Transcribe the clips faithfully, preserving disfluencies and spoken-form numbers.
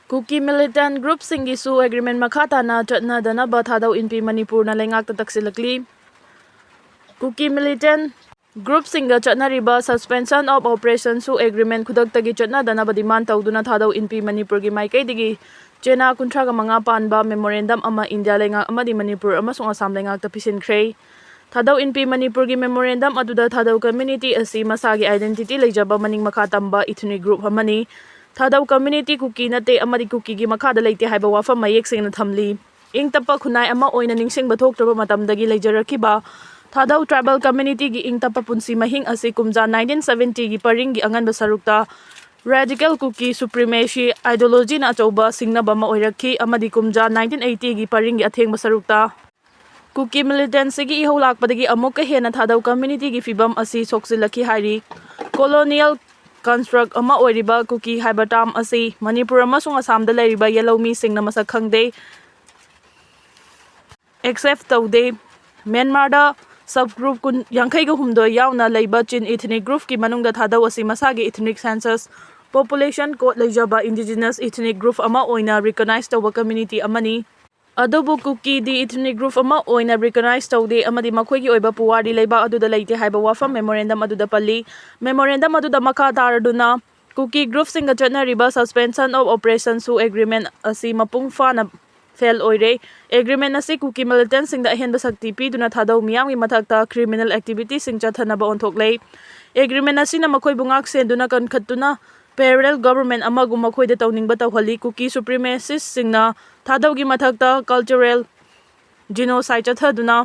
ꯀꯨꯀꯤ ꯃꯤꯂꯤꯇꯦꯟ ꯒ꯭ꯔꯨꯞꯁꯤꯡꯒꯤꯁꯨ agreement ꯃꯈꯥ ꯇꯥꯅ ꯆꯠꯅꯗꯅꯕ ꯊꯥꯗꯧ ꯏꯟꯄꯤ ꯃꯅꯤꯄꯨꯔꯅ ꯂꯩꯉꯥꯛꯇ ꯇꯛꯁꯤꯜꯂꯛꯂꯤ꯫ ꯀꯨꯀꯤ ꯃꯤꯂꯤꯇꯦꯟ ꯒ꯭ꯔꯨꯞꯁꯤꯡꯒ ꯆꯠꯅꯔꯤꯕ suspension of operationꯁꯨ ꯑꯦꯒ꯭ꯔꯤꯃꯦꯟ ꯈꯨꯗꯛꯇꯒꯤ ꯆꯠꯅꯗꯅꯕ ꯗꯤꯃꯥꯟ ꯇꯧꯗꯨꯅ ꯊꯥꯗꯧ ꯏꯟꯄꯤ ꯃꯅꯤꯄꯨꯔꯒꯤ ꯃꯥꯏꯀꯩꯗꯒꯤ ꯆꯦꯅꯥ ꯀꯨꯟꯊ꯭ꯔꯥꯒ ꯃꯉꯥ ꯄꯥꯟꯕ ꯃꯦꯃꯣꯔꯦꯟꯗꯝ ꯑꯃ ꯏꯟꯗꯤꯌꯥ ꯂꯩꯉꯥꯛ ꯑꯃꯗꯤ ꯃꯅꯤꯄꯨꯔ ꯑꯃꯁꯨꯡ ꯑꯁꯥꯝ ꯂꯩꯉꯥꯛꯇ ꯄꯤꯁꯤꯟꯈ꯭ꯔꯦ꯫ ꯊꯥꯗꯧ ꯏꯟꯄꯤ ꯃꯅꯤꯄꯨꯔꯒꯤ ꯃꯦꯃꯣꯔꯦꯟꯗꯝ ꯑꯗꯨꯗ ꯊꯥꯗꯧ ꯀꯝꯃ꯭ꯌꯨꯅꯤꯇꯤ ꯑꯁꯤ ꯃꯁꯥꯒꯤ identity ꯂꯩꯖꯕ ꯃꯅꯤꯡ ꯃꯈꯥ ꯇꯝꯕ ethnic group ꯑꯃꯅꯤ꯫ ꯊꯥꯗꯧ ꯀꯝꯃ꯭ꯌꯨꯅꯤꯇꯤ ꯀꯨꯀꯤ ꯅꯠꯇꯦ ꯑꯃꯗꯤ ꯀꯨꯀꯤꯒꯤ ꯃꯈꯥꯗ ꯂꯩꯇꯦ ꯍꯥꯏꯕ ꯋꯥꯐꯝ ꯃꯌꯦꯛ ꯁꯦꯡꯅ ꯊꯝꯂꯤ꯫ ꯏꯪ ꯇꯞꯄ ꯈꯨꯟꯅꯥꯏ ꯑꯃ ꯑꯣꯏꯅ ꯅꯤꯡꯁꯤꯡꯕ ꯊꯣꯛꯇ꯭ꯔꯕ ꯃꯇꯝꯗꯒꯤ ꯂꯩꯖꯔꯛꯈꯤꯕ ꯊꯥꯗꯧ tribal communityꯒꯤ ꯏꯪ ꯇꯞꯄ ꯄꯨꯟꯁꯤ ꯃꯍꯤꯡ ꯑꯁꯤ ꯀꯨꯝꯖꯥ nineteen seventyꯒꯤ ꯄꯔꯤꯡꯒꯤ ꯑꯉꯟꯕ ꯁꯔꯨꯛꯇ radical ꯀꯨꯀꯤ supremacy ideologyꯅ ꯑꯆꯧꯕ ꯁꯤꯡꯅꯕ ꯑꯃ ꯑꯣꯏꯔꯛꯈꯤ ꯑꯃꯗꯤ ꯀꯨꯝꯖꯥ nineteen eightyꯒꯤ ꯄꯔꯤꯡꯒꯤ ꯑꯊꯦꯡꯕ ꯁꯔꯨꯛꯇ ꯀꯨꯀꯤ militantꯁꯤꯒꯤ ꯏꯍꯧ ꯂꯥꯛꯄꯗꯒꯤ ꯑꯃꯨꯛꯀ ꯍꯦꯟꯅ ꯊꯥꯗꯧ communityꯒꯤ ꯐꯤꯕꯝ ꯑꯁꯤ ꯁꯣꯛꯆꯤꯜꯂꯛꯈꯤ ꯍꯥꯏꯔꯤ꯫ Colonial construct ꯑꯃ ꯑꯣꯏꯔꯤꯕ ꯀꯨꯀꯤ ꯍꯥꯏꯕ term ꯑꯁꯤ ꯃꯅꯤꯄꯨꯔ ꯑꯃꯁꯨꯡ ꯑꯁꯥꯝꯗ ꯂꯩꯔꯤꯕ ꯌꯦꯜꯍꯧꯃꯤꯁꯤꯡꯅ ꯃꯁꯛ ꯈꯪꯗꯦ, accept ꯇꯧꯗꯦ꯫ ꯃ꯭ꯌꯥꯟꯃꯥꯔꯗ subgroup ꯀꯨꯟ, ꯌꯥꯡꯈꯩꯒ ꯍꯨꯝꯗꯣꯏ ꯌꯥꯎꯅ ꯂꯩꯕ ꯆꯤꯟ ethnic groupꯀꯤ ꯃꯅꯨꯡꯗ ꯊꯥꯗꯧ ꯑꯁꯤ ꯃꯁꯥꯒꯤ ethnic census, population code ꯂꯩꯖꯕ indigenous ethnic group ꯑꯃ ꯑꯣꯏꯅ recognize ꯇꯧꯕ community ꯑꯃꯅꯤ꯫ ꯑꯗꯨꯕꯨ ꯀꯨꯀꯤꯗꯤ ethnic group ꯑꯃ ꯑꯣꯏꯅ recognize ꯇꯧꯗꯦ ꯑꯃꯗꯤ ꯃꯈꯣꯏꯒꯤ ꯑꯣꯏꯕ ꯄꯨꯋꯥꯔꯤ ꯂꯩꯕꯥꯛ ꯑꯗꯨꯗ ꯂꯩꯇꯦ ꯍꯥꯏꯕ ꯋꯥꯐꯝ memorandum ꯑꯗꯨꯗ ꯄꯜꯂꯤ꯫ Memorandum ꯑꯗꯨꯗ ꯃꯈꯥ ꯇꯥꯔꯗꯨꯅ ꯀꯨꯀꯤ groupꯁꯤꯡꯒ ꯆꯠꯅꯔꯤꯕ suspension of operationꯁꯨ agreement ꯑꯁꯤ ꯃꯄꯨꯡ ꯐꯥꯅ fail ꯑꯣꯏꯔꯦ꯫ Agreement ꯑꯁꯤ ꯀꯨꯀꯤ militantꯁꯤꯡꯗ ꯑꯍꯦꯟꯕ ꯁꯛꯇꯤ ꯄꯤꯗꯨꯅ ꯊꯥꯗꯧ ꯃꯤꯌꯥꯝꯒꯤ ꯃꯊꯛꯇ criminal activityꯁꯤꯡ ꯆꯠꯊꯅꯕ ꯑꯣꯟꯊꯣꯛꯂꯦ꯫ Agreement ꯑꯁꯤꯅ ꯃꯈꯣꯏꯕꯨ ꯉꯥꯛ ꯁꯦꯟꯗꯨꯅ ꯀꯟꯈꯠꯇꯨꯅ parallel government ꯑꯃꯒꯨꯝ ꯃꯈꯣꯏꯗ ꯇꯧꯅꯤꯡꯕ ꯇꯧꯍꯜꯂꯤ꯫ ꯀꯨꯀꯤ supremacistꯁꯤꯡꯅ ꯊꯥꯗꯧꯒꯤ ꯃꯊꯛꯇ cultural genocide ꯆꯠꯊꯗꯨꯅ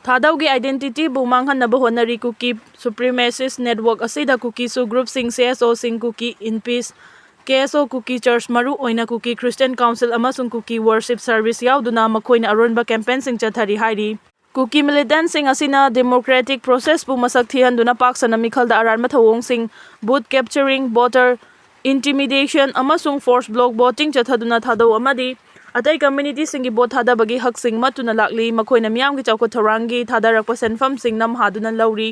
ꯊꯥꯗꯧꯒꯤ identityꯕꯨ ꯃꯥꯡꯍꯟꯅꯕ ꯍꯣꯠꯅꯔꯤ꯫ ꯀꯨꯀꯤ supremacist network ꯑꯁꯤꯗ ꯀꯨꯀꯤꯁꯨ groupꯁꯤꯡ, CSOꯁꯤꯡ, ꯀꯨꯀꯤ ꯏꯟꯄꯤꯁ, KSO, ꯀꯨꯀꯤ church, ꯃꯔꯨ ꯑꯣꯏꯅ ꯀꯨꯀꯤ Christian Council ꯑꯃꯁꯨꯡ ꯀꯨꯀꯤ worship service ꯌꯥꯎꯗꯨꯅ ꯃꯈꯣꯏꯅ ꯑꯔꯣꯟꯕ campaignꯁꯤꯡ ꯆꯠꯊꯔꯤ ꯍꯥꯏꯔꯤ꯫ ꯀꯨꯀꯤ militantꯁꯤꯡ ꯑꯁꯤꯅ democratic processꯄꯨ ꯃꯁꯛ ꯊꯤꯍꯟꯗꯨꯅ ꯄꯥꯛ ꯁꯟꯅ ꯃꯤꯈꯜꯗ ꯑꯔꯥꯟꯕ ꯊꯧꯑꯣꯡꯁꯤꯡ, booth capturing, voter intimidation ꯑꯃꯁꯨꯡ forced block voting ꯆꯠꯊꯗꯨꯅ ꯊꯥꯗꯧ ꯑꯃꯗꯤ ꯑꯇꯩ communityꯁꯤꯡꯒꯤ vote ꯊꯥꯗꯕꯒꯤ ꯍꯛꯁꯤꯡ ꯃꯠꯇꯨꯅ ꯂꯥꯛꯂꯤ꯫ ꯃꯈꯣꯏꯅ ꯃꯤꯌꯥꯝꯒꯤ ꯆꯥꯎꯈꯠ ꯊꯧꯔꯥꯡꯒꯤ ꯊꯥꯗꯔꯛꯄ ꯁꯦꯟꯐꯝꯁꯤꯡ ꯅꯝꯍꯥꯗꯨꯅ ꯂꯧꯔꯤ꯫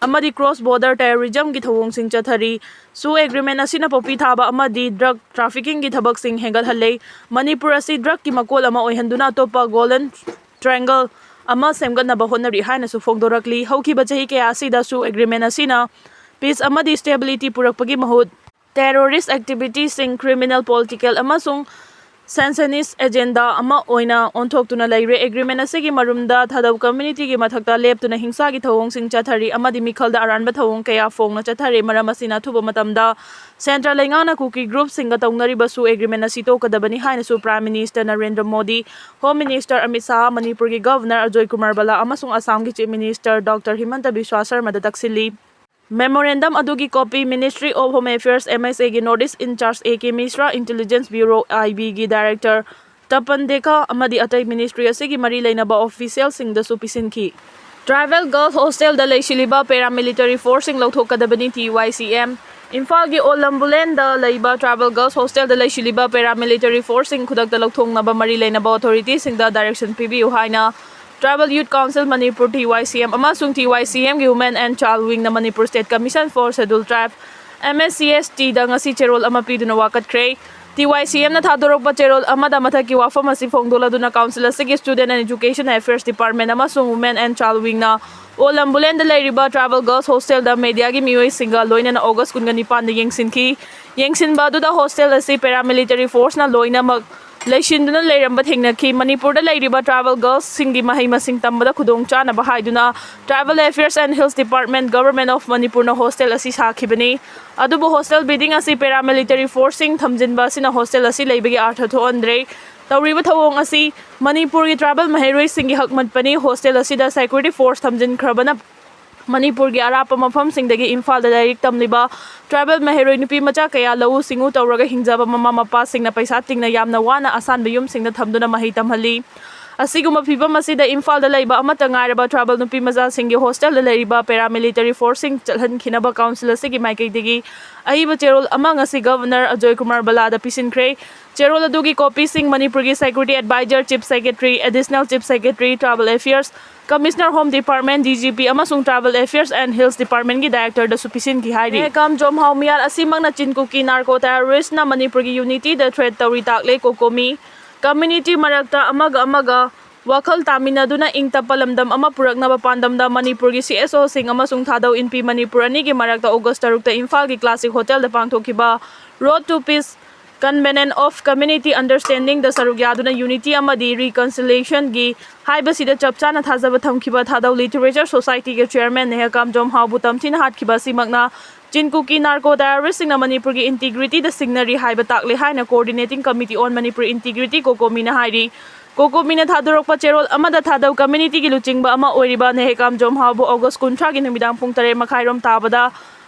ꯑꯃꯗꯤ cross border terrorismꯒꯤ ꯊꯧꯑꯣꯡꯁꯤꯡ ꯆꯠꯊꯔꯤ꯫ ꯁꯨ ꯑꯦꯒ꯭ꯔꯤꯃꯦꯟ ꯑꯁꯤꯅ ꯄꯣꯄꯤ ꯊꯥꯕ ꯑꯃꯗꯤ drug traffickingꯒꯤ ꯊꯕꯛꯁꯤꯡ ꯍꯦꯟꯒꯠꯍꯜꯂꯦ꯫ ꯃꯅꯤꯄꯨꯔ ꯑꯁꯤ drugꯀꯤ ꯃꯀꯣꯜ ꯑꯃ ꯑꯣꯏꯍꯟꯗꯨꯅ ꯑꯇꯣꯞꯄ golden triangle ꯑꯃ ꯁꯦꯝꯒꯠꯅꯕ ꯍꯣꯠꯅꯔꯤ ꯍꯥꯏꯅꯁꯨ ꯐꯣꯡꯗꯣꯔꯛꯂꯤ꯫ ꯍꯧꯈꯤꯕ ꯆꯍꯤ ꯀꯌꯥ ꯑꯁꯤꯗ ꯁꯨ ꯑꯦꯒ꯭ꯔꯤꯃꯦꯟ ꯑꯁꯤꯅ peace ꯑꯃꯗꯤ stability ꯄꯨꯔꯛꯄꯒꯤ ꯃꯍꯨꯠ terrorist activityꯁꯤꯡ, criminal, political ꯑꯃꯁꯨꯡ secessionist agenda ꯑꯃ ꯑꯣꯏꯅ ꯑꯣꯟꯊꯣꯛꯇꯨꯅ ꯂꯩꯔꯦ꯫ ꯑꯦꯒ꯭ꯔꯤꯃꯦꯟ ꯑꯁꯤꯒꯤ ꯃꯔꯨꯝꯗ ꯊꯥꯗꯧ communityꯒꯤ ꯃꯊꯛꯇ ꯂꯦꯞꯇꯨꯅ ꯍꯤꯡꯁꯥꯒꯤ ꯊꯧꯑꯣꯡꯁꯤꯡ ꯆꯠꯊꯔꯤ ꯑꯃꯗꯤ ꯃꯤꯈꯜꯗ ꯑꯔꯥꯟꯕ ꯊꯧꯑꯣꯡ ꯀꯌꯥ ꯐꯣꯡꯅ ꯆꯠꯊꯔꯤ꯫ ꯃꯔꯝ ꯑꯁꯤꯅ ꯑꯊꯨꯕ ꯃꯇꯝꯗ central ꯂꯩꯉꯥꯛꯅ ꯀꯨꯀꯤ groupꯁꯤꯡꯒ ꯇꯧꯅꯔꯤꯕ ꯁꯨ ꯑꯦꯒ꯭ꯔꯤꯃꯦꯟ ꯑꯁꯤ ꯇꯣꯛꯀꯗꯕꯅꯤ ꯍꯥꯏꯅꯁꯨ Prime Minister Narendra Modi, Home Minister Amit Shah, ꯃꯅꯤꯄꯨꯔꯒꯤ Governor ꯑꯖꯣꯏ ꯀꯨꯃꯥꯔ ꯕꯂꯥ ꯑꯃꯁꯨꯡ ꯑꯁꯥꯝꯒꯤ Chief Minister Doctor ꯍꯤꯃꯟꯇ ꯕꯤꯁ꯭ꯋꯥ ꯁꯔꯃꯗ ꯇꯛꯁꯤꯜꯂꯤ꯫ Memorandum ꯑꯗꯨꯒꯤ copy Ministry of Home Affairs, MHAꯒꯤ North East in-charge A K ꯃꯤꯁ꯭ꯔꯥ, Intelligence Bureau, IBꯒꯤ Director ꯇꯄꯟ ꯗꯦꯀꯥ ꯑꯃꯗꯤ ꯑꯇꯩ ministry ꯑꯁꯤꯒꯤ ꯃꯔꯤ ꯂꯩꯅꯕ officialꯁꯤꯡꯗꯁꯨ ꯄꯤꯁꯤꯟꯈꯤ꯫ Tribal Girls Hostelꯗ ꯂꯩꯁꯤꯜꯂꯤꯕ paramilitary forceꯁꯤꯡ ꯂꯧꯊꯣꯛꯀꯗꯕꯅꯤ, TYCM꯫ ꯏꯝꯐꯥꯜꯒꯤ ꯑꯣꯜ ꯂꯝꯕꯨꯂꯦꯟꯗ ꯂꯩꯕ Tribal Girls Hostelꯗ ꯂꯩꯁꯤꯜꯂꯤꯕ paramilitary forceꯁꯤꯡ ꯈꯨꯗꯛꯇ ꯂꯧꯊꯣꯛꯅꯕ ꯃꯔꯤ ꯂꯩꯅꯕ authorityꯁꯤꯡꯗ direction ꯄꯤꯕꯤꯌꯨ ꯍꯥꯏꯅ Tribal Youth Council Manipur, TYCM, ꯑꯃꯁꯨꯡ TYCMꯒꯤ Women and Child Wingꯅ Manipur State Commission for Scheduled Tribe, MSCSTꯗ ꯉꯁꯤ ꯆꯦꯔꯣꯜ ꯑꯃ ꯄꯤꯗꯨꯅ ꯋꯥꯀꯠꯈ꯭ꯔꯦ꯫ TYCMꯅ ꯊꯥꯗꯣꯔꯛꯄ ꯆꯦꯔꯣꯜ ꯑꯃꯗ ꯃꯊꯛꯀꯤ ꯋꯥꯐꯝ ꯑꯁꯤ ꯐꯣꯡꯗꯣꯛꯂꯗꯨꯅ Council ꯑꯁꯤꯒꯤ Student and Education Affairs Department ꯑꯃꯁꯨꯡ Women and Child Wingꯅ ꯑꯣꯜ ꯂꯝꯕꯨꯂꯦꯟꯗ ꯂꯩꯔꯤꯕ Tribal Girls Hostelꯗ mediaꯒꯤ ꯃꯤꯑꯣꯏꯁꯤꯡꯒ ꯂꯣꯏꯅꯅ August ꯀꯨꯟꯒ ꯅꯤꯄꯥꯟꯗ ꯌꯦꯡꯁꯤꯟꯈꯤ꯫ ꯌꯦꯡꯁꯤꯟꯕ ꯑꯗꯨꯗ hostel ꯑꯁꯤ paramilitary forceꯅ ꯂꯣꯏꯅꯃꯛ ꯂꯩꯁꯤꯟꯗꯨꯅ ꯂꯩꯔꯝꯕ ꯊꯦꯡꯅꯈꯤ꯫ ꯃꯅꯤꯄꯨꯔꯗ ꯂꯩꯔꯤꯕ tribal girlsꯁꯤꯡꯒꯤ ꯃꯍꯩ ꯃꯁꯤꯡ ꯇꯝꯕꯗ ꯈꯨꯗꯣꯡ ꯆꯥꯅꯕ ꯍꯥꯏꯗꯨꯅ Tribal Affairs and Hills Department, Government of Manipurꯅ hostel ꯑꯁꯤ ꯁꯥꯈꯤꯕꯅꯤ꯫ ꯑꯗꯨꯕꯨ hostel building ꯑꯁꯤ paramilitary forceꯁꯤꯡ ꯊꯝꯖꯤꯟꯕ ꯑꯁꯤꯅ hostel ꯑꯁꯤ ꯂꯩꯕꯒꯤ ꯑꯥꯔꯊ ꯊꯣꯛꯍꯟꯗ꯭ꯔꯦ꯫ ꯇꯧꯔꯤꯕ ꯊꯧꯑꯣꯡ ꯑꯁꯤ ꯃꯅꯤꯄꯨꯔꯒꯤ tribal ꯃꯍꯩꯔꯣꯏꯁꯤꯡꯒꯤ ꯍꯛ ꯃꯠꯄꯅꯤ꯫ Hostel ꯑꯁꯤꯗ security force ꯊꯝꯖꯤꯟꯈ꯭ꯔꯕꯅ ꯃꯅꯤꯄꯨꯔꯒꯤ ꯑꯔꯥꯞꯄ ꯃꯐꯝꯁꯤꯡꯗꯒꯤ ꯏꯝꯐꯥꯜꯗ ꯂꯥꯏꯔꯤꯛ ꯇꯝꯂꯤꯕ tribal ꯃꯍꯩꯔꯣꯏ ꯅꯨꯄꯤ ꯃꯆꯥ ꯀꯌꯥ ꯂꯧꯎ ꯁꯤꯡꯎ ꯇꯧꯔꯒ ꯍꯤꯡꯖꯕ ꯃꯃꯥ ꯃꯄꯥꯁꯤꯡꯅ ꯄꯩꯁꯥ ꯇꯤꯡꯅ ꯌꯥꯝꯅ ꯋꯥꯅ ꯑꯁꯥꯟꯕ ꯌꯨꯝꯁꯤꯡꯗ ꯊꯝꯗꯨꯅ ꯃꯍꯩ ꯇꯝꯍꯜꯂꯤ꯫ ꯑꯁꯤꯒꯨꯝꯕ ꯐꯤꯕꯝ ꯑꯁꯤꯗ ꯏꯝꯐꯥꯜꯗ ꯂꯩꯕ ꯑꯃꯠꯇ ꯉꯥꯏꯔꯕ tribal ꯅꯨꯄꯤ ꯃꯆꯥꯁꯤꯡꯒꯤ hostelꯗ ꯂꯩꯔꯤꯕ paramilitary forceꯁꯤꯡ ꯆꯠꯍꯟꯈꯤꯅꯕ council ꯑꯁꯤꯒꯤ ꯃꯥꯏꯀꯩꯗꯒꯤ ꯑꯏꯕ ꯆꯦꯔꯣꯜ ꯑꯃ ꯉꯁꯤ Governor ꯑꯖꯣꯏ ꯀꯨꯃꯥꯔ ꯕꯂꯥꯗ ꯄꯤꯁꯤꯟꯈ꯭ꯔꯦ꯫ ꯆꯦꯔꯣꯜ ꯑꯗꯨꯒꯤ copyꯁꯤꯡ ꯃꯅꯤꯄꯨꯔꯒꯤ Security Advisor, Chief Secretary, Additional Chief Secretary, Tribal Affairs, Commissioner Home Department, D G P ꯑꯃꯁꯨꯡ Tribal Affairs and Hills Departmentꯀꯤ directorꯗꯁꯨ ꯄꯤꯁꯤꯟꯈꯤ ꯍꯥꯏꯔꯤ꯫ ꯅꯦꯍꯦꯀꯥꯝ ꯖꯣꯝꯍꯥꯎ ꯃꯤꯌꯥꯠ ꯑꯁꯤꯃꯛꯅ ꯆꯤꯟ ꯀꯨꯀꯤ narco terroristꯅ ꯃꯅꯤꯄꯨꯔꯒꯤ unityꯗ threat ꯇꯧꯔꯤ ꯇꯥꯛꯂꯦ꯫ COCOMI community ꯃꯔꯛꯇ ꯑꯃꯒ ꯑꯃꯒ ꯋꯥꯈꯜ ꯇꯥꯃꯤꯟꯅꯗꯨꯅ ꯏꯪ ꯇꯞꯄ ꯂꯝꯗꯝ ꯑꯃ ꯄꯨꯔꯛꯅꯕ ꯄꯥꯟꯗꯝꯗ ꯃꯅꯤꯄꯨꯔꯒꯤ CSOꯁꯤꯡ ꯑꯃꯁꯨꯡ ꯊꯥꯗꯧ ꯏꯟꯄꯤ ꯃꯅꯤꯄꯨꯔ ꯑꯅꯤꯒꯤ ꯃꯔꯛꯇ August ꯇꯔꯨꯛꯇ ꯏꯝꯐꯥꯜꯒꯤ Classic Hotelꯗ ꯄꯥꯡꯊꯣꯛꯈꯤꯕ Road to Peace, Covenant of Community Understandingꯗ ꯁꯔꯨꯛ ꯌꯥꯗꯨꯅ unity ꯑꯃꯗꯤ reconciliationꯒꯤ ꯍꯥꯏꯕꯁꯤꯗ ꯆꯞ ꯆꯥꯅ ꯊꯥꯖꯕ ꯊꯝꯈꯤꯕ ꯊꯥꯗꯧ Literature Societyꯒꯤ chairman ꯅꯦꯍꯦꯀꯥꯝ ꯖꯣꯝꯍꯥꯎꯕꯨ ꯇꯝꯊꯤꯅ ꯍꯥꯠꯈꯤꯕ ꯑꯁꯤꯃꯛꯅ ꯆꯤꯟ ꯀꯨꯀꯤ narco terroristꯁꯤꯡꯅ ꯃꯅꯤꯄꯨꯔꯒꯤ integrityꯗ ꯁꯤꯡꯅꯔꯤ ꯍꯥꯏꯕ ꯇꯥꯛꯂꯦ ꯍꯥꯏꯅ Coordinating Committee on Manipur Integrity, COCOMIꯅ ꯍꯥꯏꯔꯤ꯫ COCOMIꯅ ꯊꯥꯗꯣꯔꯛꯄ ꯆꯦꯔꯣꯜ ꯑꯃꯗ ꯊꯥꯗꯧ communityꯒꯤ ꯂꯨꯆꯤꯡꯕ ꯑꯃ ꯑꯣꯏꯔꯤꯕ ꯅꯦꯍꯦꯀꯥꯝ ꯖꯣꯝꯍꯥꯎꯕꯨ August ꯀꯨꯟꯊ꯭ꯔꯥꯒꯤ ꯅꯨꯃꯤꯗꯥꯡ ꯄꯨꯡ ꯇꯔꯦꯠ ꯃꯈꯥꯏꯔꯣꯝ ꯇꯥꯕꯗ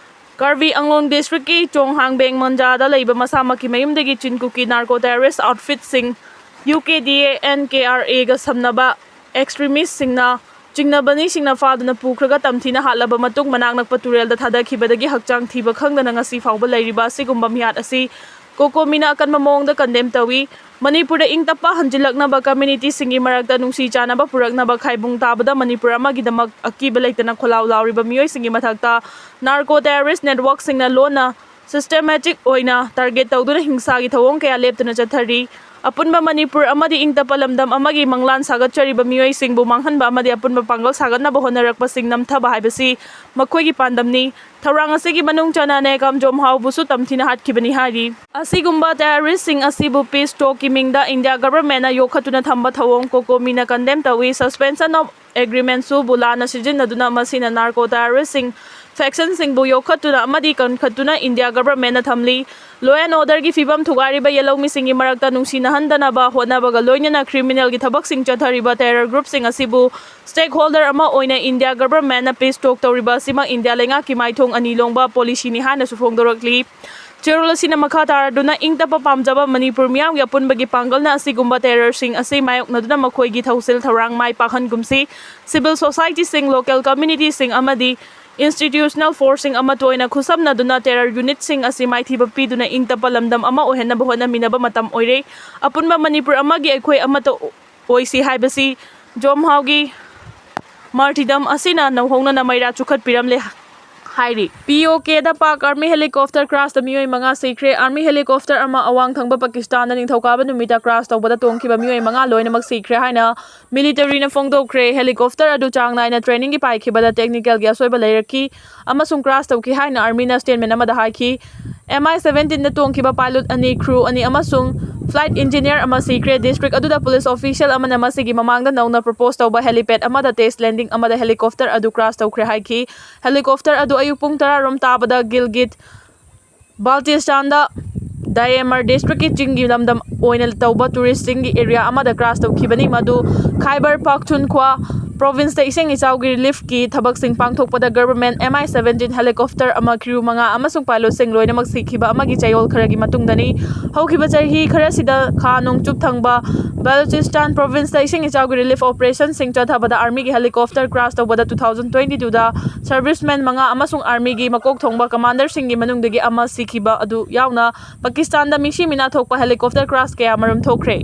ꯀꯥꯔꯕꯤ ꯑꯪꯂꯣꯡ districtꯀꯤ ꯆꯣꯡꯍꯥꯡꯕꯦꯡ ꯃꯟꯖꯥꯗ ꯂꯩꯕ ꯃꯁꯥꯃꯛꯀꯤ ꯃꯌꯨꯝꯗꯒꯤ ꯆꯤꯟ ꯀꯨꯀꯤ narco terrorist outfitꯁꯤꯡ UKDA, NKRAꯒ ꯁꯝꯅꯕ extremistꯁꯤꯡꯅ ꯆꯤꯡꯅꯕꯅꯤꯁꯤꯡꯅ ꯐꯥꯗꯨꯅ ꯄꯨꯈ꯭ꯔꯒ ꯇꯝꯊꯤꯅ ꯍꯥꯠꯂꯕ ꯃꯇꯨꯡ ꯃꯅꯥꯛ ꯅꯛꯄ ꯇꯨꯔꯦꯜꯗ ꯊꯥꯗꯈꯤꯕꯗꯒꯤ ꯍꯛꯆꯥꯡ ꯊꯤꯕ ꯈꯪꯗꯅ ꯉꯁꯤ ꯐꯥꯎꯕ ꯂꯩꯔꯤꯕ ꯑꯁꯤꯒꯨꯝꯕ ꯃꯤꯍꯥꯠ ꯑꯁꯤ COCOMIꯅ ꯑꯀꯟꯕ ꯃꯑꯣꯡꯗ condemn ꯇꯧꯏ꯫ ꯃꯅꯤꯄꯨꯔꯗ ꯏꯪ ꯇꯞꯄ ꯍꯟꯖꯤꯜꯂꯛꯅꯕ communityꯁꯤꯡꯒꯤ ꯃꯔꯛꯇ ꯅꯨꯡꯁꯤ ꯆꯥꯟꯅꯕ ꯄꯨꯔꯛꯅꯕ ꯈꯥꯏꯕꯨꯡ ꯇꯥꯕꯗ ꯃꯅꯤꯄꯨꯔ ꯑꯃꯒꯤꯗꯃꯛ ꯑꯀꯤꯕ ꯂꯩꯇꯅ ꯈꯣꯜꯂꯥꯎ ꯂꯥꯎꯔꯤꯕ ꯃꯤꯑꯣꯏꯁꯤꯡꯒꯤ ꯃꯊꯛꯇ narco terrorist networkꯁꯤꯡꯅ ꯂꯣꯟꯅ systematic ꯑꯣꯏꯅ target ꯇꯧꯗꯨꯅ ꯍꯤꯡꯁꯥꯒꯤ ꯊꯧꯑꯣꯡ ꯀꯌꯥ ꯂꯦꯞꯇꯅ ꯆꯠꯊꯔꯤ꯫ ꯑꯄꯨꯟꯕ ꯃꯅꯤꯄꯨꯔ ꯑꯃꯗꯤ ꯏꯪ ꯇꯞꯄ ꯂꯝꯗꯝ ꯑꯃꯒꯤ ꯃꯪꯂꯥꯟ ꯁꯥꯒꯠꯆꯔꯤꯕ ꯃꯤꯑꯣꯏꯁꯤꯡꯕꯨ ꯃꯥꯡꯍꯟꯕ ꯑꯃꯗꯤ ꯑꯄꯨꯟꯕ ꯄꯥꯡꯒꯜ ꯁꯥꯒꯠꯅꯕ ꯍꯣꯠꯅꯔꯛꯄꯁꯤꯡ ꯅꯝꯊꯕ ꯍꯥꯏꯕꯁꯤ ꯃꯈꯣꯏꯒꯤ ꯄꯥꯟꯗꯝꯅꯤ꯫ ꯊꯧꯔꯥꯡ ꯑꯁꯤꯒꯤ ꯃꯅꯨꯡ ꯆꯟꯅ ꯅꯦꯍꯦꯀꯥꯝ ꯖꯣꯝꯍꯥꯎꯕꯨꯁꯨ ꯇꯝꯊꯤꯅ ꯍꯥꯠꯈꯤꯕꯅꯤ ꯍꯥꯏꯔꯤ꯫ ꯑꯁꯤꯒꯨꯝꯕ terroristꯁꯤꯡ ꯑꯁꯤꯕꯨ peace talkꯀꯤ ꯃꯤꯡꯗ India governmentꯅ ꯌꯣꯛꯈꯠꯇꯨꯅ ꯊꯝꯕ ꯊꯧꯑꯣꯡ COCOMIꯅ condemn ꯇꯧꯏ꯫ Suspension of agreementꯁꯨ ꯕꯨꯂꯥꯅ ꯁꯤꯖꯤꯟꯅꯗꯨꯅ ꯃꯁꯤꯅ narco terroristꯁꯤꯡ factionꯁꯤꯡꯕꯨ ꯌꯣꯛꯈꯠꯇꯨꯅ ꯑꯃꯗꯤ ꯀꯟꯈꯠꯇꯨꯅ India governmentꯅ ꯊꯝꯂꯤ꯫ Law and orderꯒꯤ ꯐꯤꯕꯝ ꯊꯨꯒꯥꯏꯔꯤꯕ ꯌꯦꯜꯍꯧꯃꯤꯁꯤꯡꯒꯤ ꯃꯔꯛꯇ ꯅꯨꯡꯁꯤꯅꯍꯟꯗꯅꯕ ꯍꯣꯠꯅꯕꯒ ꯂꯣꯏꯅꯅ criminalꯒꯤ ꯊꯕꯛꯁꯤꯡ ꯆꯠꯊꯔꯤꯕ terror groupꯁꯤꯡ ꯑꯁꯤꯕꯨ stakeholder ꯑꯃ ꯑꯣꯏꯅ India governmentꯅ peace talk ꯇꯧꯔꯤꯕ ꯑꯁꯤꯃꯛ India ꯂꯩꯉꯥꯛꯀꯤ ꯃꯥꯏꯊꯣꯡ ꯑꯅꯤ ꯂꯣꯡꯕ policyꯅꯤ ꯍꯥꯏꯅꯁꯨ ꯐꯣꯡꯗꯣꯔꯛꯂꯤ꯫ ꯆꯦꯔꯣꯜ ꯑꯁꯤꯅ ꯃꯈꯥ ꯇꯥꯔꯗꯨꯅ, ꯏꯪ ꯇꯞꯄ ꯄꯥꯝꯖꯕ ꯃꯅꯤꯄꯨꯔ ꯃꯤꯌꯥꯝꯒꯤ ꯑꯄꯨꯟꯕꯒꯤ ꯄꯥꯡꯒꯜꯅ ꯑꯁꯤꯒꯨꯝꯕ terrorꯁꯤꯡ ꯑꯁꯤ ꯃꯥꯌꯣꯛꯅꯗꯨꯅ ꯃꯈꯣꯏꯒꯤ ꯊꯧꯁꯤꯜ ꯊꯧꯔꯥꯡ ꯃꯥꯏ ꯄꯥꯛꯍꯟꯒꯨꯝꯁꯤ꯫ Civil societyꯁꯤꯡ, local communityꯁꯤꯡ ꯑꯃꯗꯤ institutional forceꯁꯤꯡ ꯑꯃꯠꯇ ꯑꯣꯏꯅ ꯈꯨꯠꯁꯝꯅꯗꯨꯅ terror unitꯁꯤꯡ ꯑꯁꯤ ꯃꯥꯏꯊꯤꯕ ꯄꯤꯗꯨꯅ ꯏꯪ ꯇꯞꯄ ꯂꯝꯗꯝ ꯑꯃ ꯑꯣꯏꯍꯟꯅꯕ ꯍꯣꯠꯅꯃꯤꯟꯅꯕ ꯃꯇꯝ ꯑꯣꯏꯔꯦ꯫ ꯑꯄꯨꯟꯕ ꯃꯅꯤꯄꯨꯔ ꯑꯃꯒꯤ ꯑꯩꯈꯣꯏ ꯑꯃꯠꯇ ꯑꯣꯏꯁꯤ ꯍꯥꯏꯕꯁꯤ ꯖꯣꯝꯍꯥꯎꯒꯤ martyrdom ꯑꯁꯤꯅ ꯅꯧꯍꯧꯅꯅ ꯃꯩꯔꯥ ꯆꯨꯈꯠꯄꯤꯔꯝꯂꯦ ꯍꯥꯏꯔꯤ꯫ ꯄꯤ ꯑꯣ ꯀꯦꯗ ꯄꯥꯛ army helicopter crashꯇ ꯃꯤꯑꯣꯏ ꯃꯉꯥ ꯁꯤꯈ꯭ꯔꯦ꯫ Army helicopter ꯑꯃ ꯑꯋꯥꯡ ꯊꯪꯕ ꯄꯥꯀꯤꯁꯇꯥꯟꯗ ꯅꯤꯡꯊꯧꯀꯥꯕ ꯅꯨꯃꯤꯠꯇ crash ꯇꯧꯕꯗ ꯇꯣꯡꯈꯤꯕ ꯃꯤꯑꯣꯏ ꯃꯉꯥ ꯂꯣꯏꯅꯃꯛ ꯁꯤꯈ꯭ꯔꯦ ꯍꯥꯏꯅ militaryꯅ ꯐꯣꯡꯗꯣꯛꯈ꯭ꯔꯦ꯫ Helicopter ꯑꯗꯨ ꯆꯥꯡ ꯅꯥꯏꯅ trainingꯒꯤ ꯄꯥꯏꯈꯤꯕꯗ technicalꯒꯤ ꯑꯁꯣꯏꯕ ꯂꯩꯔꯛꯈꯤ ꯑꯃꯁꯨꯡ crash ꯇꯧꯈꯤ ꯍꯥꯏꯅ armyꯅ statement ꯑꯃꯗ ꯍꯥꯏꯈꯤ꯫ M I seventeenꯗ ꯇꯣꯡꯈꯤꯕ pilot ꯑꯅꯤ, crew ꯑꯅꯤ ꯑꯃꯁꯨꯡ flight engineer ꯑꯃ ꯁꯤꯈ꯭ꯔꯦ꯫ District ꯑꯗꯨꯗ police official ꯑꯃꯅ ꯃꯁꯤꯒꯤ ꯃꯃꯥꯡꯗ ꯅꯧꯅ propose ꯇꯧꯕ helipad ꯑꯃꯗ test landing ꯑꯃꯗ helicopter ꯑꯗꯨ crash ꯇꯧꯈ꯭ꯔꯦ ꯍꯥꯏꯈꯤ꯫ Helicopter ꯑꯗꯨ ꯑꯌꯨꯛ ꯄꯨꯡ ꯇꯔꯥ ꯔꯣꯝ ꯇꯥꯕꯗ ꯒꯤꯜꯒꯤꯠ ꯕꯥꯜꯇꯤꯁꯇꯥꯟꯗ ꯗꯥꯏꯌꯦꯃꯔ districtꯀꯤ ꯆꯤꯡꯒꯤ ꯂꯝꯗꯝ ꯑꯣꯏꯅ ꯇꯧꯕ touristꯁꯤꯡꯒꯤ area ꯑꯃꯗ crash ꯇꯧꯈꯤꯕꯅꯤ, ꯃꯗꯨ ꯈꯥꯏꯕꯔ ꯄꯥꯈꯇꯨꯟꯈ꯭ꯋꯥ provinceꯇ ꯏꯁꯤꯡ ꯏꯆꯥꯎꯒꯤ reliefꯀꯤ ꯊꯕꯛꯁꯤꯡ ꯄꯥꯡꯊꯣꯛꯄꯗ government M I seventeen helicopter ꯑꯃ, crew ꯃꯉꯥ ꯑꯃꯁꯨꯡ pilotꯁꯤꯡ ꯂꯣꯏꯅꯃꯛ ꯁꯤꯈꯤꯕ ꯑꯃꯒꯤ ꯆꯌꯣꯜ ꯈꯔꯒꯤ ꯃꯇꯨꯡꯗꯅꯤ꯫ ꯍꯧꯈꯤꯕ ꯆꯍꯤ ꯈꯔꯁꯤꯗ ꯈꯥ ꯅꯣꯡꯆꯨꯞ ꯊꯪꯕ ꯕꯂꯨꯆꯤꯁꯇꯥꯟ provinceꯇ ꯏꯁꯤꯡ ꯏꯆꯥꯎꯒꯤ relief operationꯁꯤꯡ ꯆꯠꯊꯕꯗ armyꯒꯤ helicopter crash ꯇꯧꯕꯗ two thousand twenty twoꯗ serviceman ꯃꯉꯥ ꯑꯃꯁꯨꯡ armyꯒꯤ ꯃꯀꯣꯛ ꯊꯣꯡꯕ commanderꯁꯤꯡꯒꯤ ꯃꯅꯨꯡꯗꯒꯤ ꯑꯃ ꯁꯤꯈꯤꯕ ꯑꯗꯨ ꯌꯥꯎꯅ ꯄꯥꯀꯤꯁꯇꯥꯟꯗ ꯃꯤꯁꯤ ꯃꯤꯅꯥ ꯊꯣꯛꯄ helicopter crash ꯀꯌꯥ ꯃꯔꯨꯝ ꯊꯣꯛꯈ꯭ꯔꯦ꯫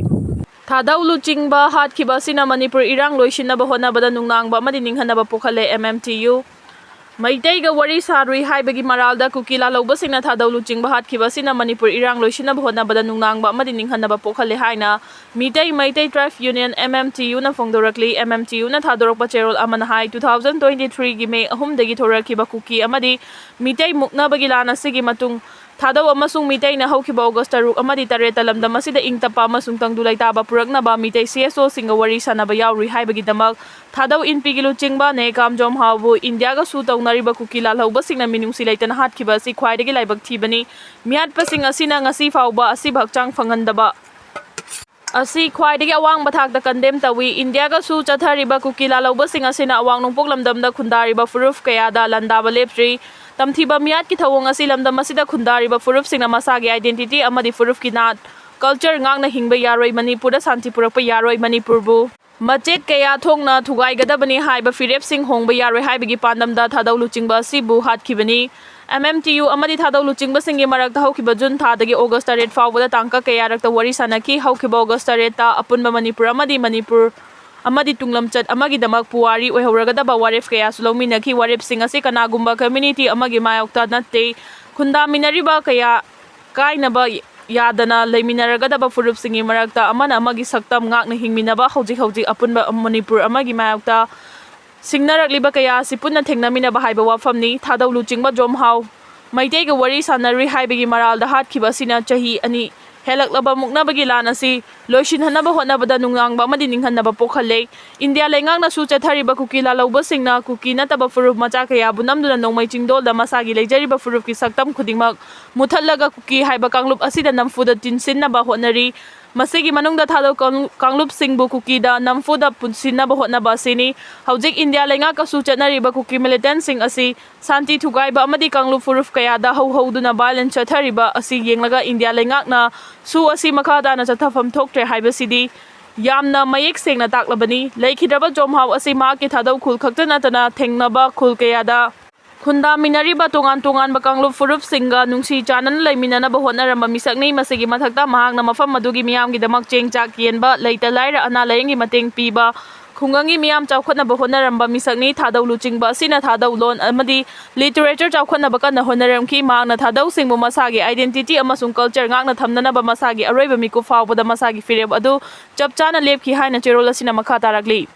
ꯊꯥꯗꯧ ꯂꯨꯆꯤꯡꯕ ꯍꯥꯠꯈꯤꯕ ꯑꯁꯤꯅ ꯃꯅꯤꯄꯨꯔ ꯏꯔꯥꯡ ꯂꯣꯏꯁꯤꯟꯅꯕ ꯍꯣꯠꯅꯕꯗ ꯅꯨꯡꯅꯥꯡꯕ ꯑꯃꯗꯤ ꯅꯤꯡꯍꯟꯅꯕ ꯄꯣꯛꯍꯜꯂꯦ, M M T U꯫ ꯃꯩꯇꯩꯒ ꯋꯥꯔꯤ ꯁꯥꯔꯨꯏ ꯍꯥꯏꯕꯒꯤ ꯃꯔꯥꯜꯗ ꯀꯨꯀꯤ ꯂꯥꯜꯍꯧꯕꯁꯤꯡꯅ ꯊꯥꯗꯧ ꯂꯨꯆꯤꯡꯕ ꯍꯥꯠꯈꯤꯕ ꯑꯁꯤꯅ ꯃꯅꯤꯄꯨꯔ ꯏꯔꯥꯡ ꯂꯣꯏꯁꯤꯟꯅꯕ ꯍꯣꯠꯅꯕꯗ ꯅꯨꯡꯅꯥꯡꯕ ꯑꯃꯗꯤ ꯅꯤꯡꯍꯟꯅꯕ ꯄꯣꯛꯍꯜꯂꯦ ꯍꯥꯏꯅ Meitei, Meitei Tribe Union, M M T Uꯅ ꯐꯣꯡꯗꯣꯔꯛꯂꯤ꯫ M M T Uꯅ ꯊꯥꯗꯣꯔꯛꯄ ꯆꯦꯔꯣꯜ ꯑꯃꯅ ꯍꯥꯏ, two thousand twenty threeꯒꯤ May ꯑꯍꯨꯝꯗꯒꯤ ꯊꯣꯔꯛꯈꯤꯕ ꯀꯨꯀꯤ ꯑꯃꯗꯤ ꯃꯤꯇꯩ ꯃꯨꯛꯅꯕꯒꯤ ꯂꯥꯟ ꯑꯁꯤꯒꯤ ꯃꯇꯨꯡ ꯊꯥꯗꯧ ꯑꯃꯁꯨꯡ ꯃꯤꯇꯩꯅ ꯍꯧꯈꯤꯕ August ꯇꯔꯨꯛ ꯑꯃꯗꯤ ꯇꯔꯦꯠꯇ ꯂꯝꯗꯝ ꯑꯁꯤꯗ ꯏꯪ ꯇꯞꯄ ꯑꯃꯁꯨꯡ ꯇꯪꯗꯨ ꯂꯩꯇꯥꯕ ꯄꯨꯔꯛꯅꯕ ꯃꯤꯇꯩ C S Oꯁꯤꯡꯒ ꯋꯥꯔꯤ ꯁꯥꯅꯕ ꯌꯥꯎꯔꯨꯏ ꯍꯥꯏꯕꯒꯤꯗꯃꯛ ꯊꯥꯗꯧ ꯏꯟꯄꯤꯒꯤ ꯂꯨꯆꯤꯡꯕ ꯅꯦ ꯀꯥꯝꯖꯣꯝ ꯍꯥꯎꯕꯨ ꯏꯟꯗꯤꯌꯥꯒ ꯁꯨ ꯇꯧꯅꯔꯤꯕ ꯀꯨꯀꯤ ꯂꯥꯜꯍꯧꯕꯁꯤꯡꯅ ꯃꯤꯅꯨꯡꯁꯤ ꯂꯩꯇꯅ ꯍꯥꯠꯈꯤꯕ ꯑꯁꯤ ꯈ꯭ꯋꯥꯏꯗꯒꯤ ꯂꯥꯏꯕꯛ ꯊꯤꯕꯅꯤ꯫ ꯃꯤꯍꯥꯠꯄꯁꯤꯡ ꯑꯁꯤꯅ ꯉꯁꯤ ꯐꯥꯎꯕ ꯑꯁꯤꯕ ꯍꯛꯆꯥꯡ ꯐꯪꯍꯟꯗꯕ ꯑꯁꯤ ꯈ꯭ꯋꯥꯏꯗꯒꯤ ꯑꯋꯥꯡꯕ ꯊꯥꯛꯇ condemn ꯇꯧꯏ꯫ ꯏꯟꯗꯤꯌꯥꯒ ꯁꯨ ꯆꯠꯊꯔꯤꯕ ꯀꯨꯀꯤ ꯂꯥꯜꯍꯧꯕꯁꯤꯡ ꯑꯁꯤꯅ ꯑꯋꯥꯡ ꯅꯣꯡꯄꯣꯛ ꯂꯝꯗꯝꯗ ꯈꯨꯟꯗꯥꯔꯤꯕ ꯐꯨꯔꯨꯞ ꯀꯌꯥꯗ ꯂꯥꯟꯗꯥꯕ ꯂꯦꯞꯇ꯭ꯔꯤ꯫ ꯇꯝꯊꯤꯕ ꯃꯤꯌꯥꯠꯀꯤ ꯊꯧꯑꯣꯡ ꯑꯁꯤ ꯂꯝꯗꯝ ꯑꯁꯤꯗ ꯈꯨꯟꯗꯥꯔꯤꯕ ꯐꯨꯔꯨꯞꯁꯤꯡꯅ ꯃꯁꯥꯒꯤ identity ꯑꯃꯗꯤ ꯐꯨꯔꯨꯞꯀꯤ ꯅꯥꯠ, culture ꯉꯥꯛꯅ ꯍꯤꯡꯕ ꯌꯥꯔꯣꯏ, ꯃꯅꯤꯄꯨꯔꯗ ꯁꯥꯟꯇꯤ ꯄꯨꯔꯛꯄ ꯌꯥꯔꯣꯏ, ꯃꯅꯤꯄꯨꯔꯕꯨ ꯃꯆꯦꯠ ꯀꯌꯥ ꯊꯣꯛꯅ ꯊꯨꯒꯥꯏꯒꯗꯕꯅꯤ ꯍꯥꯏꯕ ꯐꯤꯔꯦꯞꯁꯤꯡ ꯍꯣꯡꯕ ꯌꯥꯔꯣꯏ ꯍꯥꯏꯕꯒꯤ ꯄꯥꯟꯗꯝꯗ ꯊꯥꯗꯧ ꯂꯨꯆꯤꯡꯕ ꯑꯁꯤꯕꯨ ꯍꯥꯠꯈꯤꯕꯅꯤ꯫ M M T U ꯑꯃꯗꯤ ꯊꯥꯗꯧ ꯂꯨꯆꯤꯡꯕꯁꯤꯡꯒꯤ ꯃꯔꯛꯇ ꯍꯧꯈꯤꯕ ꯖꯨꯟ ꯊꯥꯗꯒꯤ ꯑꯣꯒꯁ ꯇꯔꯦꯠ ꯐꯥꯎꯕꯗ ꯇꯥꯡꯀꯛ ꯀꯌꯥꯔꯛꯇ ꯋꯥꯔꯤ ꯁꯥꯅꯈꯤ꯫ ꯍꯧꯈꯤꯕ ꯑꯣꯒꯁ ꯇꯔꯦꯠꯇ ꯑꯄꯨꯟꯕ ꯃꯅꯤꯄꯨꯔ ꯑꯃꯗꯤ ꯃꯅꯤꯄꯨꯔ ꯑꯃꯗꯤ ꯇꯨꯡꯂꯝꯆꯠ ꯑꯃꯒꯤꯗꯃꯛ ꯄꯨꯋꯥꯔꯤ ꯑꯣꯏꯍꯧꯔꯒꯗꯕ ꯋꯥꯔꯦꯞ ꯀꯌꯥꯁꯨ ꯂꯧꯃꯤꯟꯅꯈꯤ꯫ ꯋꯥꯔꯦꯞꯁꯤꯡ ꯑꯁꯤ ꯀꯅꯥꯒꯨꯝꯕ community ꯑꯃꯒꯤ ꯃꯥꯌꯣꯛꯇ ꯅꯠꯇꯦ꯫ ꯈꯨꯟꯗꯥꯃꯤꯟꯅꯔꯤꯕ ꯀꯌꯥ ꯀꯥꯏꯅꯕ ꯌꯥꯗꯅ ꯂꯩꯃꯤꯟꯅꯔꯒꯗꯕ ꯐꯨꯔꯨꯞꯁꯤꯡꯒꯤ ꯃꯔꯛꯇ ꯑꯃꯅ ꯑꯃꯒꯤ ꯁꯛꯇꯝ ꯉꯥꯛꯅ ꯍꯤꯡꯃꯤꯟꯅꯕ ꯍꯧꯖꯤꯛ ꯍꯧꯖꯤꯛ ꯑꯄꯨꯟꯕ ꯃꯅꯤꯄꯨꯔ ꯑꯃꯒꯤ ꯃꯥꯌꯣꯛꯇ ꯁꯤꯡꯅꯔꯛꯂꯤꯕ ꯀꯌꯥ ꯑꯁꯤ ꯄꯨꯟꯅ ꯊꯦꯡꯅꯃꯤꯟꯅꯕ ꯍꯥꯏꯕ ꯋꯥꯐꯝꯅꯤ꯫ ꯊꯥꯗꯧ ꯂꯨꯆꯤꯡꯕ ꯖꯣꯝꯍꯥꯎ ꯃꯩꯇꯩꯒ ꯋꯥꯔꯤ ꯁꯥꯟꯅꯔꯨꯏ ꯍꯥꯏꯕꯒꯤ ꯃꯔꯥꯜꯗ ꯍꯥꯠꯈꯤꯕ ꯑꯁꯤꯅ ꯆꯍꯤ ꯑꯅꯤ ꯍꯦꯜꯂꯛꯂꯕ ꯃꯨꯛꯅꯕꯒꯤ ꯂꯥꯟ ꯑꯁꯤ ꯂꯣꯏꯁꯤꯟꯍꯟꯅꯕ ꯍꯣꯠꯅꯕꯗ ꯅꯨꯡꯅꯥꯡꯕ ꯑꯃꯗꯤ ꯅꯤꯡꯍꯟꯅꯕ ꯄꯣꯛꯍꯜꯂꯦ꯫ ꯏꯟꯗꯤꯌꯥ ꯂꯩꯉꯥꯛꯅꯁꯨ ꯆꯠꯊꯔꯤꯕ ꯀꯨꯀꯤ ꯂꯥꯜꯍꯧꯕꯁꯤꯡꯅ ꯀꯨꯀꯤ ꯅꯠꯇꯕ ꯐꯨꯔꯨꯞ ꯃꯆꯥ ꯀꯌꯥꯕꯨ ꯅꯝꯗꯨꯅ ꯅꯣꯡꯃꯩ ꯆꯤꯡꯗꯣꯜꯗ ꯃꯁꯥꯒꯤ ꯂꯩꯖꯔꯤꯕ ꯐꯨꯔꯨꯞꯀꯤ ꯁꯛꯇꯝ ꯈꯨꯗꯤꯡꯃꯛ ꯃꯨꯊꯠꯂꯒ ꯀꯨꯀꯤ ꯍꯥꯏꯕ ꯀꯥꯡꯂꯨꯞ ꯑꯁꯤꯗ ꯅꯝꯐꯨꯗ ꯇꯤꯟꯁꯤꯟꯅꯕ ꯍꯣꯠꯅꯔꯤ꯫ ꯃꯁꯤꯒꯤ ꯃꯅꯨꯡꯗ ꯊꯥꯗꯧ ꯀꯥꯡ-, ꯀꯥꯡꯂꯨꯞꯁꯤꯡꯕꯨ ꯀꯨꯀꯤꯗ ꯅꯝꯐꯨꯗ ꯄꯨꯟꯁꯤꯟꯅꯕ ꯍꯣꯠꯅꯕ ꯑꯁꯤꯅꯤ꯫ ꯍꯧꯖꯤꯛ ꯏꯟꯗꯤꯌꯥ ꯂꯩꯉꯥꯛꯀꯁꯨ ꯆꯠꯅꯔꯤꯕ ꯀꯨꯀꯤ militantꯁꯤꯡ ꯑꯁꯤ ꯁꯥꯟꯇꯤ ꯊꯨꯒꯥꯏꯕ ꯑꯃꯗꯤ ꯀꯥꯡꯂꯨꯞ ꯐꯨꯔꯨꯞ ꯀꯌꯥꯗ ꯍꯧꯍꯧꯗꯨꯅ violence ꯆꯠꯊꯔꯤꯕ ꯑꯁꯤ ꯌꯦꯡꯂꯒ ꯏꯟꯗꯤꯌꯥ ꯂꯩꯉꯥꯛꯅ ꯁꯨ ꯑꯁꯤ ꯃꯈꯥ ꯇꯥꯅ ꯆꯠꯊꯐꯝ ꯊꯣꯛꯇ꯭ꯔꯦ ꯍꯥꯏꯕꯁꯤꯗꯤ ꯌꯥꯝꯅ ꯃꯌꯦꯛ ꯁꯦꯡꯅ ꯇꯥꯛꯂꯕꯅꯤ꯫ ꯂꯩꯈꯤꯗ꯭ꯔꯕ ꯖꯣꯝꯍꯥꯎ ꯑꯁꯤ ꯃꯍꯥꯛꯀꯤ ꯊꯥꯗꯧ ꯈꯨꯜ ꯈꯛꯇ ꯅꯠꯇꯅ ꯊꯦꯡꯅꯕ ꯈꯨꯜ ꯀꯌꯥꯗ ꯈꯨꯟꯗꯥꯃꯤꯟꯅꯔꯤꯕ ꯇꯣꯉꯥꯟ ꯇꯣꯉꯥꯟꯕ ꯀꯥꯡꯂꯨꯞ ꯐꯨꯔꯨꯞꯁꯤꯡꯒ ꯅꯨꯡꯁꯤ ꯆꯥꯟꯅꯅ ꯂꯩꯃꯤꯟꯅꯅꯕ ꯍꯣꯠꯅꯔꯝꯕ ꯃꯤꯁꯛꯅꯤ꯫ ꯃꯁꯤꯒꯤ ꯃꯊꯛꯇ ꯃꯍꯥꯛꯅ ꯃꯐꯝ ꯑꯗꯨꯒꯤ ꯃꯤꯌꯥꯝꯒꯤꯗꯃꯛ ꯆꯦꯡ ꯆꯥꯛ ꯌꯦꯟꯕ, ꯂꯩꯇ ꯂꯥꯏꯔ ꯑꯅꯥ ꯂꯥꯌꯦꯡꯒꯤ ꯃꯇꯦꯡ ꯄꯤꯕ, ꯈꯨꯡꯒꯪꯒꯤ ꯃꯤꯌꯥꯝ ꯆꯥꯎꯈꯠꯅꯕ ꯍꯣꯠꯅꯔꯝꯕ ꯃꯤꯁꯛꯅꯤ꯫ ꯊꯥꯗꯧ ꯂꯨꯆꯤꯡꯕ ꯑꯁꯤꯅ ꯊꯥꯗꯧ ꯂꯣꯟ ꯑꯃꯗꯤ literature ꯆꯥꯎꯈꯠꯅꯕ ꯀꯟꯅ ꯍꯣꯠꯅꯔꯝꯈꯤ꯫ ꯃꯍꯥꯛꯅ ꯊꯥꯗꯧꯁꯤꯡꯕꯨ ꯃꯁꯥꯒꯤ identity ꯑꯃꯁꯨꯡ culture ꯉꯥꯛꯅ ꯊꯝꯅꯅꯕ ꯃꯁꯥꯒꯤ ꯑꯔꯣꯏꯕ ꯃꯤꯀꯨꯞ ꯐꯥꯎꯕꯗ ꯃꯁꯥꯒꯤ ꯐꯤꯔꯦꯞ ꯑꯗꯨ ꯆꯞ ꯆꯥꯅ ꯂꯦꯞꯈꯤ ꯍꯥꯏꯅ ꯆꯦꯔꯣꯜ ꯑꯁꯤꯅ ꯃꯈꯥ ꯇꯥꯔꯛꯂꯤ꯫